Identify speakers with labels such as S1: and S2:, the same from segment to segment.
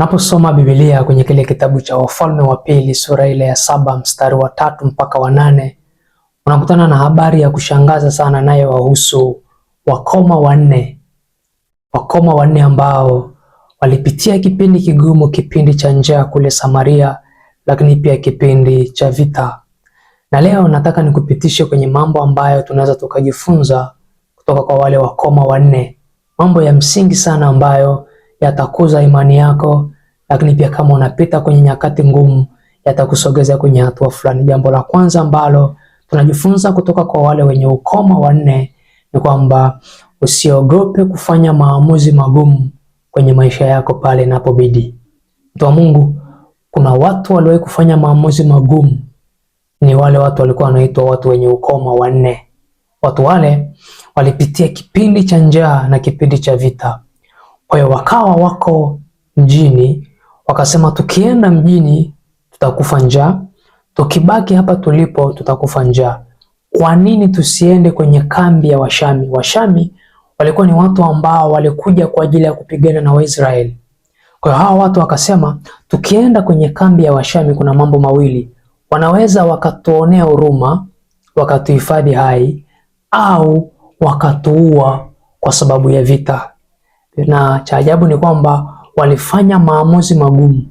S1: Unaposoma Biblia kwenye kile kitabu cha Wafalme wa Pili sura ile ya 7 mstari wa 3 mpaka wa 8 unakutana na habari ya kushangaza sana inayowahusu wakoma wanne. Wakoma wanne ambao walipitia kipindi kigumu, kipindi cha njaa kule Samaria, lakini pia kipindi cha vita. Na leo nataka nikupitishe kwenye mambo ambayo tunaweza tukajifunza kutoka kwa wale wakoma wanne, mambo ya msingi sana ambayo yatakuza imani yako, lakini pia kama unapita kwenye nyakati ngumu yatakusogeza kwenye hatua fulani. Jambo la kwanza ambalo tunajifunza kutoka kwa wale wenye ukoma wanne ni kwamba usiogope kufanya maamuzi magumu kwenye maisha yako pale inapobidi. Mtu wa Mungu, kuna watu waliwahi kufanya maamuzi magumu, ni wale watu walikuwa wanaitwa watu wenye ukoma wanne. Watu wale walipitia kipindi cha njaa na kipindi cha vita. Kwa hiyo wakawa wako mjini, wakasema tukienda mjini tutakufa njaa, tukibaki hapa tulipo tutakufa njaa. Kwa nini tusiende kwenye kambi ya Washami? Washami walikuwa ni watu ambao walikuja kwa ajili ya kupigana na Waisraeli. Kwa hiyo hawa watu wakasema, tukienda kwenye kambi ya Washami kuna mambo mawili, wanaweza wakatuonea huruma wakatuhifadhi hai, au wakatuua kwa sababu ya vita. Na cha ajabu ni kwamba walifanya maamuzi magumu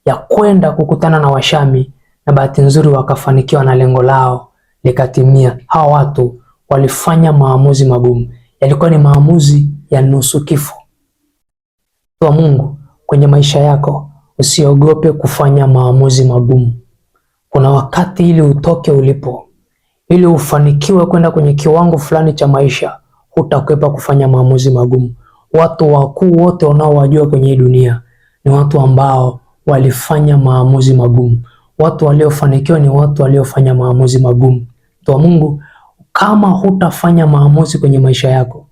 S1: ya kwenda kukutana na Washami, na bahati nzuri wakafanikiwa na lengo lao likatimia. Hawa watu walifanya maamuzi magumu, yalikuwa ni maamuzi ya nusu kifo. Wa Mungu, kwenye maisha yako usiogope kufanya maamuzi magumu. Kuna wakati ili utoke ulipo, ili ufanikiwe kwenda kwenye kiwango fulani cha maisha, hutakwepa kufanya maamuzi magumu. Watu wakuu wote unaowajua kwenye hii dunia ni watu ambao walifanya maamuzi magumu. Watu waliofanikiwa ni watu waliofanya maamuzi magumu. Mtu wa Mungu, kama hutafanya maamuzi kwenye maisha yako,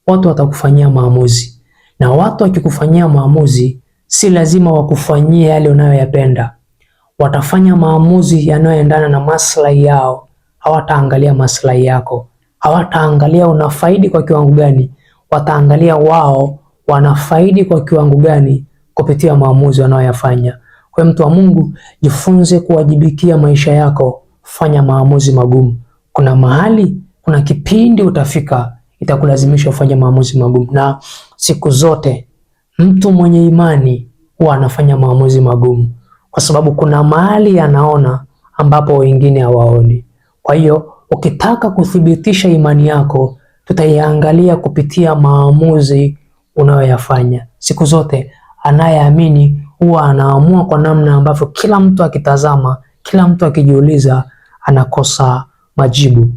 S1: watu watakufanyia maamuzi, na watu wakikufanyia maamuzi, si lazima wakufanyie yale unayoyapenda. Watafanya maamuzi yanayoendana na maslahi yao, hawataangalia maslahi yako, hawataangalia unafaidi kwa kiwango gani, wataangalia wao wanafaidi kwa kiwango gani kupitia maamuzi wanayoyafanya. Kwa mtu wa Mungu, jifunze kuwajibikia maisha yako, fanya maamuzi magumu. Kuna mahali, kuna kipindi utafika itakulazimisha ufanye maamuzi magumu, na siku zote mtu mwenye imani huwa anafanya maamuzi magumu, kwa sababu kuna mahali anaona ambapo wengine hawaoni. Kwa hiyo ukitaka kuthibitisha imani yako, tutaiangalia kupitia maamuzi unayoyafanya. Siku zote anayeamini huwa anaamua kwa namna ambavyo kila mtu akitazama, kila mtu akijiuliza, anakosa majibu.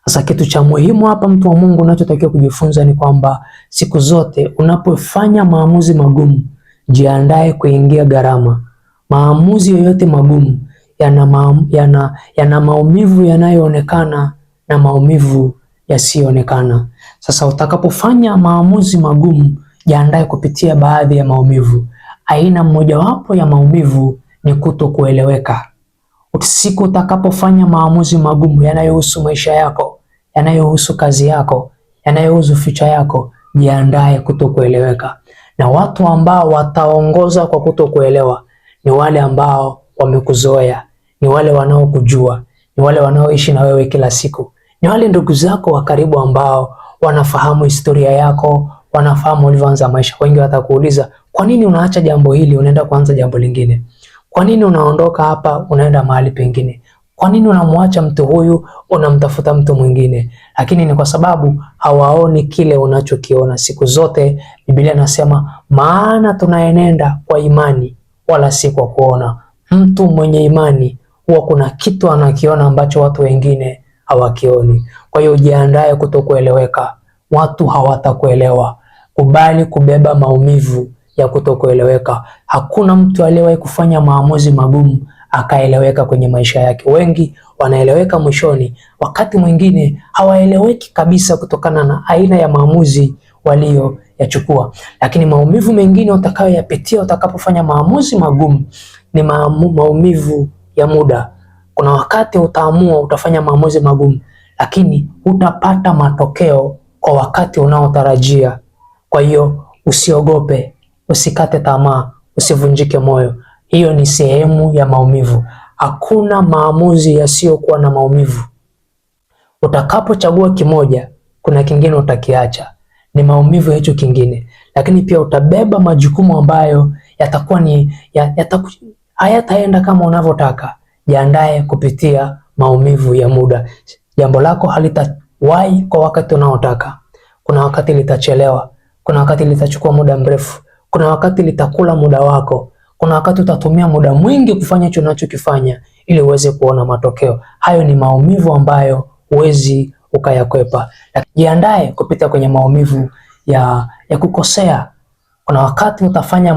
S1: Sasa kitu cha muhimu hapa, mtu wa Mungu, unachotakiwa kujifunza ni kwamba siku zote unapofanya maamuzi magumu, jiandae kuingia gharama. Maamuzi yoyote magumu yana maumivu yanayoonekana na maumivu yasiyoonekana. Sasa utakapofanya maamuzi magumu, jiandae kupitia baadhi ya maumivu. Aina mojawapo ya maumivu ni kutokueleweka. Siku utakapofanya maamuzi magumu yanayohusu maisha yako, yanayohusu kazi yako, yanayohusu future yako, jiandae kutokueleweka. Na watu ambao wataongoza kwa kutokuelewa ni wale ambao wamekuzoea, ni wale wanaokujua, ni wale wanaoishi na wewe kila siku, ni wale ndugu zako wa karibu ambao wanafahamu historia yako, wanafahamu ulivyoanza maisha. Wengi watakuuliza, kwa nini unaacha jambo hili unaenda kuanza jambo lingine? Kwa nini unaondoka hapa unaenda mahali pengine? Kwa nini unamwacha mtu huyu unamtafuta mtu mwingine? Lakini ni kwa sababu hawaoni kile unachokiona. Siku zote Biblia inasema, maana tunaenenda kwa imani wala si kwa kuona. Mtu mwenye imani huwa kuna kitu anakiona ambacho watu wengine hawakioni. Kwa hiyo jiandae kutokueleweka, watu hawatakuelewa. Kubali kubeba maumivu ya kutokueleweka. Hakuna mtu aliyewahi kufanya maamuzi magumu akaeleweka kwenye maisha yake. Wengi wanaeleweka mwishoni, wakati mwingine hawaeleweki kabisa kutokana na aina ya maamuzi walioyachukua. Lakini maumivu mengine utakayoyapitia utakapofanya maamuzi magumu ni maumivu ya muda. Kuna wakati utaamua utafanya maamuzi magumu, lakini hutapata matokeo kwa wakati unaotarajia. Kwa hiyo usiogope, usikate tamaa. usivunjike moyo. Hiyo ni sehemu ya maumivu. Hakuna maamuzi yasiyokuwa na maumivu. Utakapochagua kimoja, kuna kingine utakiacha, ni maumivu ya hicho kingine, lakini pia utabeba majukumu ambayo yatakuwa ni hayataenda kama unavyotaka. Jiandae kupitia maumivu ya muda. Jambo lako halitawahi kwa wakati unaotaka. Kuna wakati litachelewa, kuna wakati litachukua muda mrefu, kuna wakati litakula muda wako, kuna wakati utatumia muda mwingi kufanya hicho unachokifanya ili uweze kuona matokeo. Hayo ni maumivu ambayo huwezi ukayakwepa. Jiandae kupita kwenye maumivu ya kukosea. Kuna wakati utafanya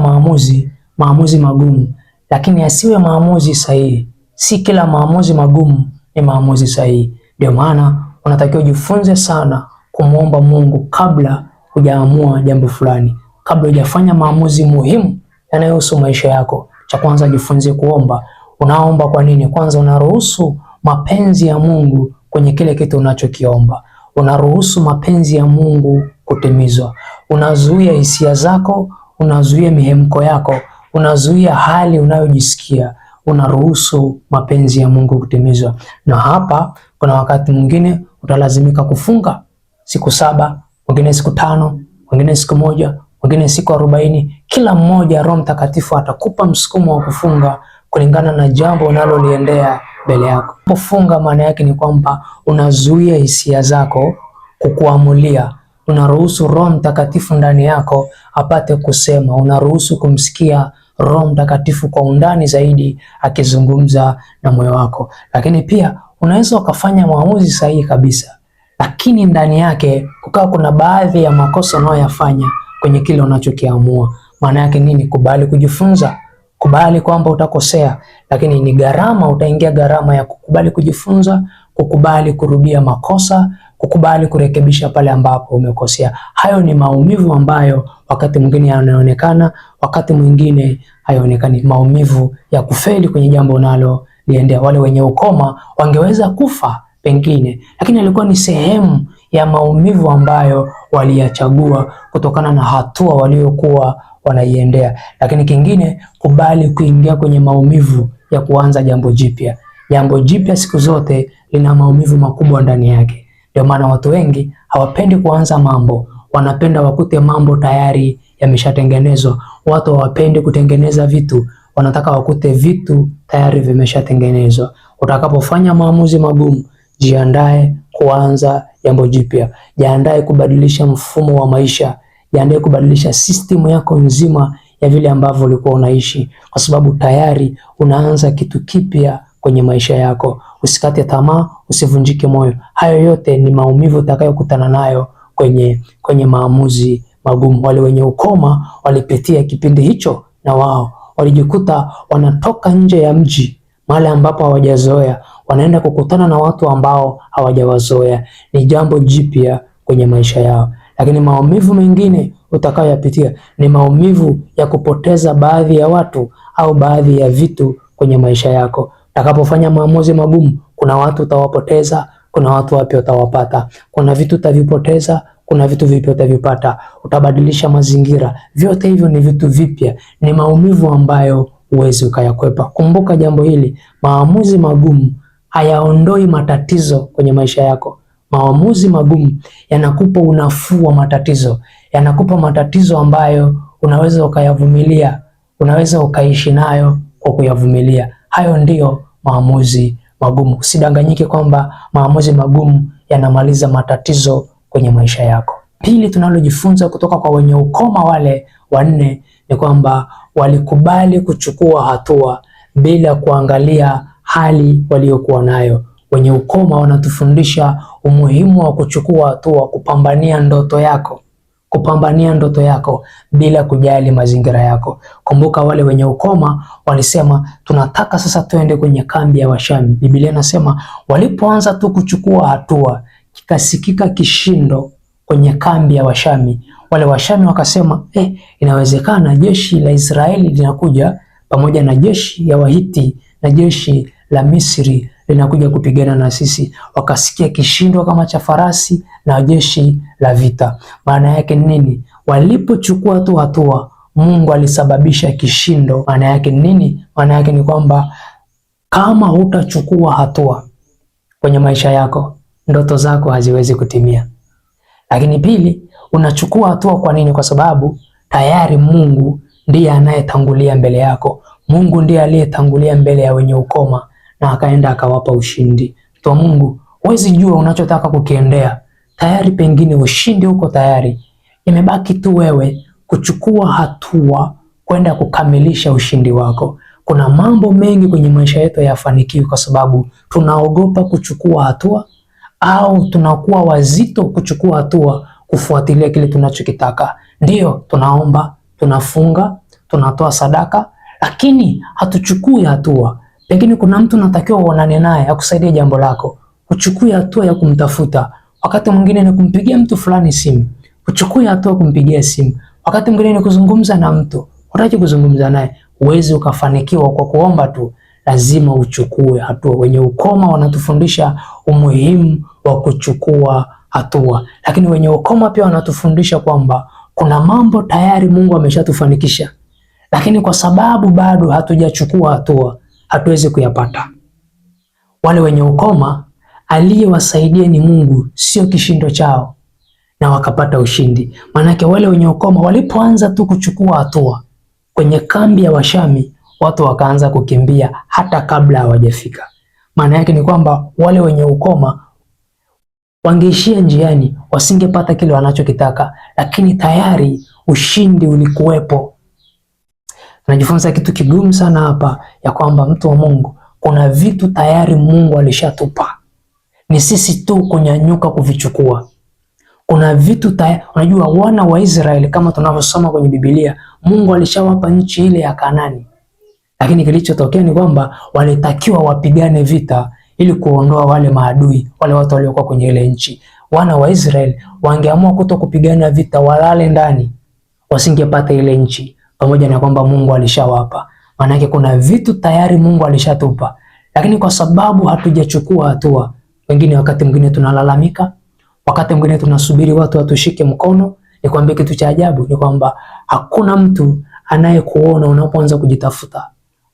S1: maamuzi magumu, lakini yasiwe maamuzi sahihi. Si kila maamuzi magumu ni maamuzi sahihi. Ndio maana unatakiwa ujifunze sana kumwomba Mungu kabla hujaamua jambo fulani, kabla hujafanya maamuzi muhimu yanayohusu maisha yako. Cha kwanza, jifunze kuomba. Unaomba kwa nini? Kwanza unaruhusu mapenzi ya Mungu kwenye kile kitu unachokiomba. Unaruhusu mapenzi ya Mungu kutimizwa. Unazuia hisia zako, unazuia mihemko yako, unazuia hali unayojisikia, unaruhusu mapenzi ya Mungu kutimizwa. Na hapa kuna wakati mwingine utalazimika kufunga siku 7, wengine siku 5, wengine siku 1, wengine siku 40. Kila mmoja Roho Mtakatifu atakupa msukumo wa kufunga kulingana na jambo unaloliendea mbele yako. Kufunga maana yake ni kwamba unazuia hisia zako kukuamulia, unaruhusu Roho Mtakatifu ndani yako apate kusema, unaruhusu kumsikia Roho Mtakatifu kwa undani zaidi akizungumza na moyo wako. Lakini pia unaweza ukafanya maamuzi sahihi kabisa, lakini ndani yake kukawa kuna baadhi ya makosa unayoyafanya kwenye kile unachokiamua. Maana yake nini? Kubali kujifunza, kubali kwamba utakosea, lakini ni gharama, utaingia gharama ya kukubali kujifunza, kukubali kurudia makosa, kukubali kurekebisha pale ambapo umekosea. Hayo ni maumivu ambayo wakati mwingine yanaonekana, wakati mwingine hayaonekani. Maumivu ya kufeli kwenye jambo unaloliendea. Wale wenye ukoma wangeweza kufa pengine, lakini alikuwa ni sehemu ya maumivu ambayo waliyachagua kutokana na hatua waliokuwa wanaiendea. Lakini kingine, kubali kuingia kwenye maumivu ya kuanza jambo jipya. Jambo jipya siku zote lina maumivu makubwa ndani yake. Ndio maana watu wengi hawapendi kuanza mambo, wanapenda wakute mambo tayari yameshatengenezwa. Watu hawapendi kutengeneza vitu, wanataka wakute vitu tayari vimeshatengenezwa. Utakapofanya maamuzi magumu, jiandae kuanza jambo jipya, jiandae kubadilisha mfumo wa maisha, jiandae kubadilisha system yako nzima ya vile ambavyo ulikuwa unaishi, kwa sababu tayari unaanza kitu kipya kwenye maisha yako. Usikate tamaa, usivunjike moyo. Hayo yote ni maumivu utakayokutana nayo kwenye maamuzi magumu. Wale wenye ukoma walipitia kipindi hicho, na wao walijikuta wanatoka nje ya mji, mahali ambapo hawajazoea, wanaenda kukutana na watu ambao hawajawazoea. Ni jambo jipya kwenye maisha yao. Lakini maumivu mengine utakayoyapitia ni maumivu ya kupoteza baadhi ya watu au baadhi ya vitu kwenye maisha yako. Utakapofanya maamuzi magumu, kuna watu utawapoteza, kuna watu wapya utawapata, kuna vitu utavipoteza, kuna vitu vipya utavipata, utabadilisha mazingira. Vyote hivyo ni vitu vipya, ni maumivu ambayo huwezi ukayakwepa. Kumbuka jambo hili, maamuzi magumu hayaondoi matatizo kwenye maisha yako. Maamuzi magumu yanakupa unafuu wa matatizo, yanakupa matatizo ambayo unaweza ukayavumilia, unaweza ukaishi nayo kwa kuyavumilia. Hayo ndiyo maamuzi magumu. Usidanganyike kwamba maamuzi magumu yanamaliza matatizo kwenye maisha yako. Pili tunalojifunza kutoka kwa wenye ukoma wale wanne ni kwamba walikubali kuchukua hatua bila kuangalia hali waliokuwa nayo. Wenye ukoma wanatufundisha umuhimu wa kuchukua hatua, kupambania ndoto yako, kupambania ndoto yako bila kujali mazingira yako. Kumbuka wale wenye ukoma walisema, tunataka sasa tuende kwenye kambi ya Washami. Biblia inasema walipoanza tu kuchukua hatua, kikasikika kishindo kwenye kambi ya Washami. Wale Washami wakasema, inawezekana jeshi la Israeli linakuja pamoja na jeshi ya Wahiti na jeshi la Misri linakuja kupigana na sisi. Wakasikia kishindo kama cha farasi na jeshi la vita. Maana yake nini? Walipochukua tu hatua, Mungu alisababisha kishindo. Maana yake ni nini? Maana yake ni kwamba kama hutachukua hatua kwenye maisha yako, ndoto zako haziwezi kutimia. Lakini pili, unachukua hatua kwa nini? Kwa sababu tayari Mungu ndiye anayetangulia mbele yako. Mungu ndiye aliyetangulia mbele ya wenye ukoma na akaenda akawapa ushindi. Mtu wa Mungu, huwezi jua unachotaka kukiendea. Tayari pengine ushindi uko tayari, imebaki tu wewe kuchukua hatua kwenda kukamilisha ushindi wako. Kuna mambo mengi kwenye maisha yetu hayafanikiwi kwa sababu tunaogopa kuchukua hatua au tunakuwa wazito kuchukua hatua kufuatilia kile tunachokitaka. Ndiyo, tunaomba, tunafunga, tunatoa sadaka, lakini hatuchukui hatua. Pengine kuna mtu unatakiwa uonane naye akusaidie jambo lako, uchukue hatua ya kumtafuta. Wakati mwingine ni kumpigia mtu fulani simu, uchukue hatua kumpigia simu. Wakati mwingine ni kuzungumza na mtu, hutaki kuzungumza naye. Huwezi ukafanikiwa kwa kuomba tu, lazima uchukue hatua. Wenye ukoma wanatufundisha umuhimu wa kuchukua hatua, lakini wenye ukoma pia wanatufundisha kwamba kuna mambo tayari Mungu ameshatufanikisha, lakini kwa sababu bado hatujachukua hatua hatuwezi kuyapata. Wale wenye ukoma aliyewasaidia ni Mungu, sio kishindo chao, na wakapata ushindi. Maanake wale wenye ukoma walipoanza tu kuchukua hatua kwenye kambi ya Washami, watu wakaanza kukimbia hata kabla hawajafika. Maana yake ni kwamba wale wenye ukoma wangeishia njiani, wasingepata kile wanachokitaka, lakini tayari ushindi ulikuwepo. Tunajifunza kitu kigumu sana hapa, ya kwamba mtu wa Mungu, kuna vitu tayari Mungu alishatupa, ni sisi tu kunyanyuka kuvichukua. Kuna vitu tayari, unajua wana wa Israeli kama tunavyosoma kwenye Biblia, Mungu alishawapa nchi ile ya Kanani, lakini kilichotokea ni kwamba walitakiwa wapigane vita ili kuondoa wale maadui, wale watu waliokuwa kwenye ile nchi. Wana wa Israeli wangeamua kuto kupigana vita, walale ndani, wasingepata ile nchi, pamoja na kwamba Mungu alishawapa. Maanake kuna vitu tayari Mungu alishatupa, lakini kwa sababu hatujachukua hatua, wengine wakati mwingine tunalalamika, wakati mwingine tunasubiri watu watushike mkono. Nikwambie kitu cha ajabu ni kwamba hakuna mtu anayekuona unapoanza kujitafuta.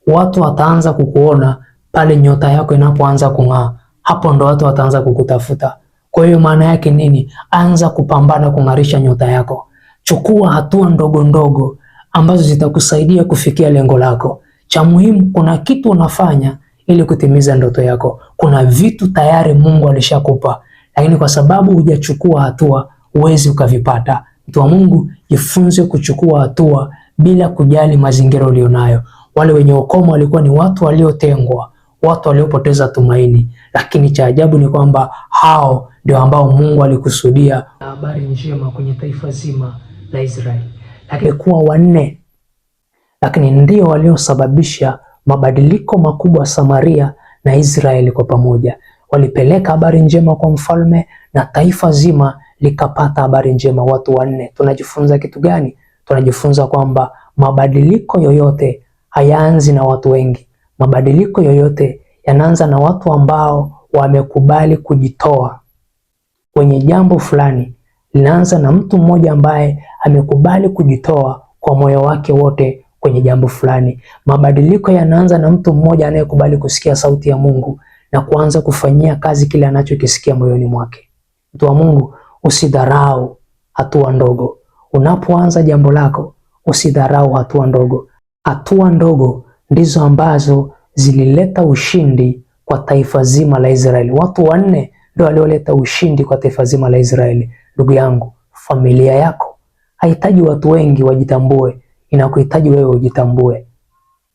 S1: Watu wataanza kukuona pale nyota yako inapoanza kung'aa, hapo ndo watu wataanza kukutafuta. Kwa hiyo maana yake nini? Anza kupambana kung'arisha nyota yako. Chukua hatua ndogo ndogo ambazo zitakusaidia kufikia lengo lako. Cha muhimu, kuna kitu unafanya ili kutimiza ndoto yako. Kuna vitu tayari Mungu alishakupa, lakini kwa sababu hujachukua hatua huwezi ukavipata. Mtu wa Mungu, jifunze kuchukua hatua bila kujali mazingira ulionayo. Wale wenye ukoma walikuwa ni watu waliotengwa, watu waliopoteza tumaini, lakini cha ajabu ni kwamba hao ndio ambao Mungu alikusudia habari njema kwenye taifa zima la Israeli. Lakini kuwa wanne, lakini ndio waliosababisha mabadiliko makubwa Samaria na Israeli kwa pamoja. Walipeleka habari njema kwa mfalme na taifa zima likapata habari njema. Watu wanne. Tunajifunza kitu gani? Tunajifunza kwamba mabadiliko yoyote hayaanzi na watu wengi. Mabadiliko yoyote yanaanza na watu ambao wamekubali kujitoa kwenye jambo fulani. Linaanza na mtu mmoja ambaye amekubali kujitoa kwa moyo wake wote kwenye jambo fulani. Mabadiliko yanaanza na mtu mmoja anayekubali kusikia sauti ya Mungu na kuanza kufanyia kazi kile anachokisikia moyoni mwake. Mtu wa Mungu, usidharau hatua ndogo. Unapoanza jambo lako, usidharau hatua ndogo. Hatua ndogo ndizo ambazo zilileta ushindi kwa taifa zima la Israeli. Watu wanne ndio walioleta ushindi kwa taifa zima la Israeli. Ndugu yangu, familia yako haihitaji watu wengi wajitambue, inakuhitaji wewe ujitambue.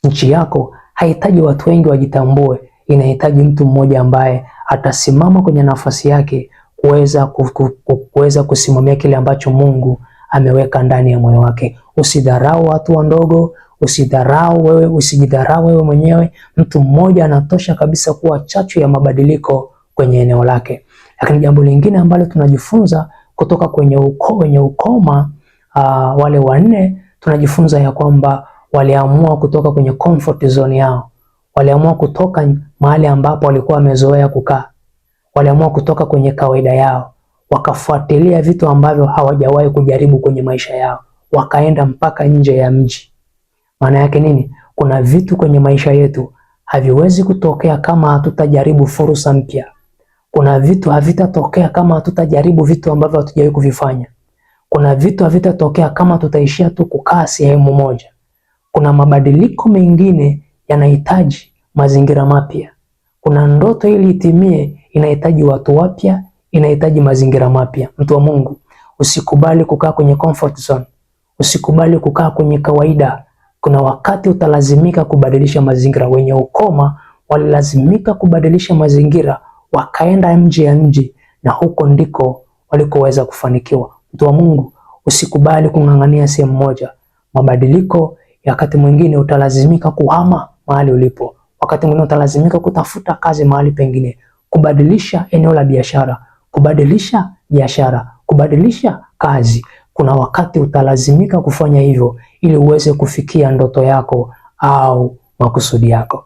S1: Nchi yako haihitaji watu wengi wajitambue, inahitaji mtu mmoja ambaye atasimama kwenye nafasi yake kuweza kusimamia kile ambacho Mungu ameweka ndani ya moyo wake. Usidharau watu wadogo, usidharau wewe, usijidharau wewe mwenyewe. Mtu mmoja anatosha kabisa kuwa chachu ya mabadiliko kwenye eneo lake. Lakini jambo lingine ambalo tunajifunza kutoka kwenye ukoo wenye ukoma wale wanne, tunajifunza ya kwamba waliamua kutoka kwenye comfort zone yao, waliamua kutoka mahali ambapo walikuwa wamezoea kukaa, waliamua kutoka kwenye kawaida yao, wakafuatilia vitu ambavyo hawajawahi kujaribu kwenye maisha yao. wakaenda mpaka nje ya mji. Maana yake nini? Kuna vitu kwenye maisha yetu haviwezi kutokea kama hatutajaribu fursa mpya. Kuna vitu havitatokea kama hatutajaribu vitu ambavyo hatujawahi kuvifanya. Kuna vitu havitatokea kama tutaishia tu kukaa sehemu moja. Kuna mabadiliko mengine yanahitaji mazingira mapya. Kuna ndoto ili itimie inahitaji watu wapya, inahitaji mazingira mapya. Mtu wa Mungu, usikubali kukaa kwenye comfort zone. Usikubali kukaa kwenye kawaida. Kuna wakati utalazimika kubadilisha mazingira. Wenye ukoma walilazimika kubadilisha mazingira, wakaenda nje ya mji, na huko ndiko walikoweza kufanikiwa. Mtu wa Mungu, usikubali kung'ang'ania sehemu moja. Mabadiliko ya wakati mwingine utalazimika kuhama mahali ulipo, wakati mwingine utalazimika kutafuta kazi mahali pengine, kubadilisha eneo la biashara, kubadilisha biashara, kubadilisha kazi. Kuna wakati utalazimika kufanya hivyo ili uweze kufikia ndoto yako au makusudi yako.